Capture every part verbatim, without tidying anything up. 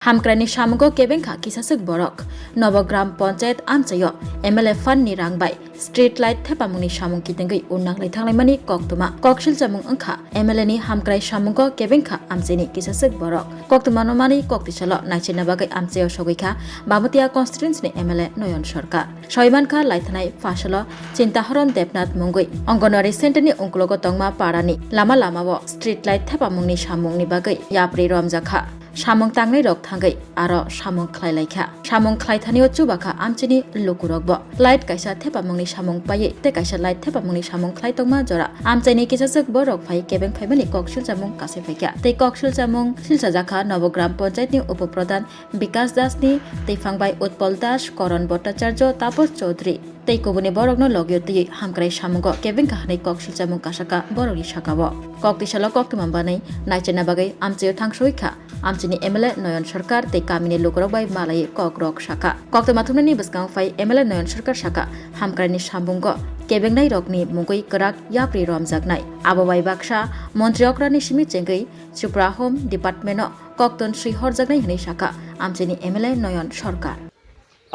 Hamkraini samungo kebengkha kisaswk borok. Nobogram Panchayat amchaio M L A fund ni rang bai street light thepamungni samung kitengwi unnang lai thanglaimani koktwma koksilchamung wngkha. M L A ni hamkrai samungo kebengkha amchaini kisaswk borok. Koktwma no manwi koktisalo naichirna bagwi amchaio sogwikha Bamatia constituency ni M L A Noyon Sarkar. Soimankha laithanai phasalo Chintahoron Debnath mungwi Anganwadi center ni ungkulogo tongma parani lama lamao street light thepamungni samungni bagwi yapri romjakha. Samung tangnairok thangwi aro samung khlai laikha. Samung khlai thanio chubakha amchini lukurokbo. Light kaisa thepamungni samung paiwi tei kaisa light thepamungni samung khlai tongma jora. Amchaini kisaswk borok phai kebeng phaimani koksilchamung kasai phaikha. Tei koksilchamung silsajakha Nobogram Panchayat ni Upo Pradhan Bikas Das ni twiphang bai Utpol Das, Koron Bhattacharya, Tapos Chaudhary tei kubuni borokno logio twiwi hamkrai samungo kebengkha hwnwi koksilchamung kasakha borokni sakao. Koktisalo koktwma manwi naichirna bagwi amchaio thangsoikha amchini M L A Noyon Sarkar tei kamini lukurok bai malaiwi kokrok sakha. Koktwma thumnani bwskango phai M L A Noyon Sarkar sakha, hamkraini samungo kebengnairokni mungwi kwrak yapri romjaknai. Abo bai baksa montri okrani simi chengwi Tripura Home Department-o kokton swi horjaknai hwnwi sakha amchini M L A Noyon Sarkar.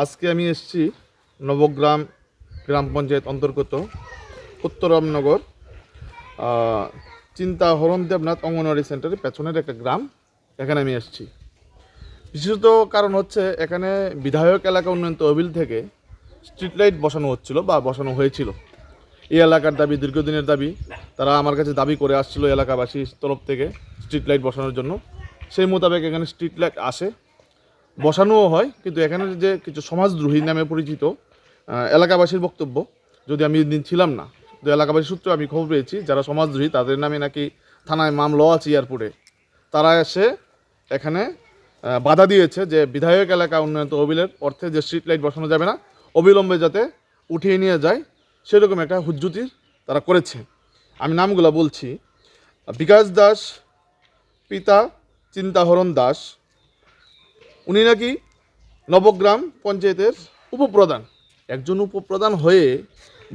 আজকে আমি এসেছি নবগ্রাম গ্রাম পঞ্চায়েত অন্তর্গত উত্তর রামনগর, আহ, চিন্তা হরণ দেবনাথ অঙ্গনওয়াড়ি সেন্টারের পেছনের একটা গ্রাম, এখানে আমি এসেছি। বিশেষত কারণ হচ্ছে এখানে বিধায়ক এলাকা উন্নয়ন তহবিল থেকে স্ট্রিট লাইট বসানো হচ্ছিল বা বসানো হয়েছিল। এই এলাকার দাবি, দীর্ঘদিনের দাবি, তারা আমার কাছে দাবি করে আসছিল এলাকাবাসীর তরফ থেকে স্ট্রিট লাইট বসানোর জন্য। সেই মোতাবেক এখানে স্ট্রিট লাইট আসে, বসানোও হয়, কিন্তু এখানে যে কিছু সমাজদ্রোহী নামে পরিচিত, আহ, এলাকাবাসীর বক্তব্য, যদি আমি দিন ছিলাম না, তো এলাকাবাসী সূত্রে আমি খবর পেয়েছি, যারা সমাজদ্রোহী তাদের নামে নাকি থানায় মামলাও আছে এয়ারপোর্টে। তারা এসে এখানে, আহ, বাধা দিয়েছে যে বিধায়ক এলাকা উন্নয়ন তহবিলের অর্থে যে স্ট্রিট লাইট বসানো যাবে না, অবিলম্বে যাতে উঠিয়ে নিয়ে যায়, সেরকম একটা হুজ্জুতি তারা করেছে। আমি নামগুলা বলছি, বিকাশ দাস, পিতা চিন্তাহরণ দাস, উনি নাকি নবগ্রাম পঞ্চায়েতের উপপ্রধান। একজন উপপ্রধান হয়ে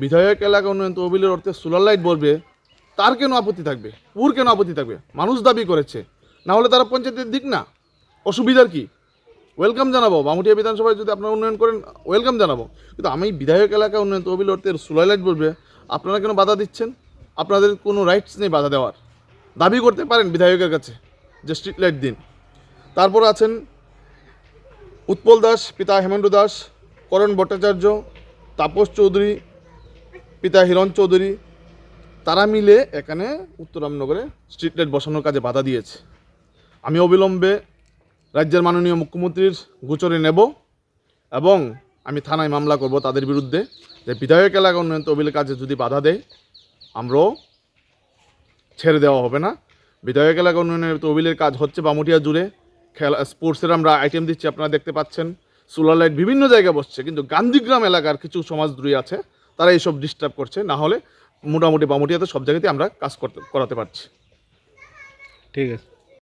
বিধায়ক এলাকা উন্নয়ন তহবিলের অর্থে সোলার লাইট বলবে, তার কেন আপত্তি থাকবে? ওর কেন আপত্তি থাকবে? মানুষ দাবি করেছে, না হলে তারা পঞ্চায়েতে দিক না, অসুবিধার কি? ওয়েলকাম জানাবো, বামুটিয়া বিধানসভায় যদি আপনারা উন্নয়ন করেন, ওয়েলকাম জানাবো। কিন্তু আমি বিধায়ক এলাকা উন্নয়ন তহবিল অর্থে সোলার লাইট বলবে, আপনারা কেন বাধা দিচ্ছেন? আপনাদের কোনো রাইটস নেই বাধা দেওয়ার। দাবি করতে পারেন বিধায়কের কাছে যে স্ট্রিট লাইট দিন। তারপর আছেন উৎপল দাস, পিতা হেমেন্দ্র দাস, করণ ভট্টাচার্য, তাপস চৌধুরী, পিতা হিরণ চৌধুরী, তারা মিলে এখানে উত্তর রামনগরে স্ট্রিট লাইট বসানোর কাজে বাধা দিয়েছে। আমি অবিলম্বে রাজ্যের মাননীয় মুখ্যমন্ত্রীর গোচরে নেব এবং আমি থানায় মামলা করব তাদের বিরুদ্ধে, যে বিধায়ক এলাকা উন্নয়ন তহবিলের কাজে যদি বাধা দেয়, আমরাও ছেড়ে দেওয়া হবে না। বিধায়ক এলাকা উন্নয়নের তহবিলের কাজ হচ্ছে বামুটিয়া জুড়ে, খেলা, স্পোর্টসের আমরা আইটেম দিচ্ছি, আপনারা দেখতে পাচ্ছেন, সোলার লাইট বিভিন্ন জায়গায় বসছে, কিন্তু গান্ধীগ্রাম এলাকার কিছু সমাজদ্রোহী আছে, তারা এইসব ডিস্টার্ব করছে। না হলে মোটামুটি বামুটিয়াতে সব জায়গাতে আমরা কাজ করতে, করাতে পারছি। ঠিক আছে।